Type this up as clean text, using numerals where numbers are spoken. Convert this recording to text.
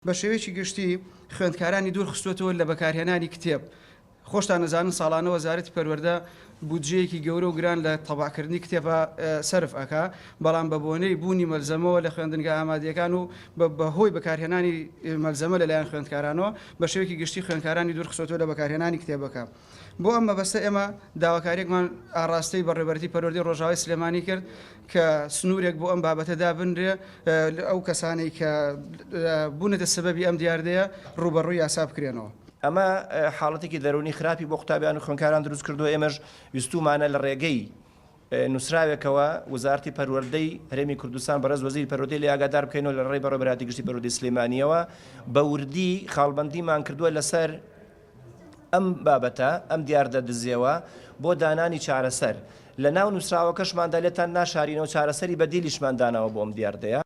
بە شێوەیەکی گشتی خوێندکارانی دوور خستووەتەوە لە بەکارهێنانی کتێب، خۆشتان ئەزانن ساڵانە وەزارەتی پەروەردە بودجەیەکی گەورە و گران لە تەبعکردنی کتێبا سەرف ئەکا، بەڵام بە بۆنەی بوونی مەلزەمەوە لە خوێندنگا ئامادەیەکان و بە هۆی بەکارهێنانی مەلزەمە لەلایەن خوێندکارانەوە بە شێوەیەکی گشتی خوێندکارانی دوور خستووەتەوە لە بەکارهێنانی کتێبەکە. بۆ ئەم مەبەستە ئێمە داواکارییەکمان ئاڕاستەی بەڕێوەبەرێتی پەروەردەی ڕۆژاوای سلێمانی کرد کە سنوورێک بۆ ئەم بابەتە دابنرێ، ئەو کەسانەی کە بوونەتە سەبەبی ئەم دیاردەیە ڕووبەڕووی یاسا بکرێنەوە. ئەمە حاڵەتێکی دەروونی خراپی بۆ قوتابیان و خوێندکاران دروست کردووە، ئێمەش ویستوومانە لە ڕێگەی نووسراوێکەوە وەزارەتی پەروەردەی هەرێمی کوردستان بەڕێز وەزیری پەروەردەی لێ ئاگادار بکەینەوە لە ڕێی بەڕێوەبەرایەتی گشتی پەروەردەی سلێمانییەوە بە وردی خاڵبەندیمان کردووە لەسەر ئەم بابەتە، ئەم دیاردە دزێوە بۆ دانانی چارەسەر. لە ناو نووسراوەکەشماندا لێتان ناشارینەوە چارەسەری بەدیلیشمان داناوە بۆ ئەم دیاردەیە.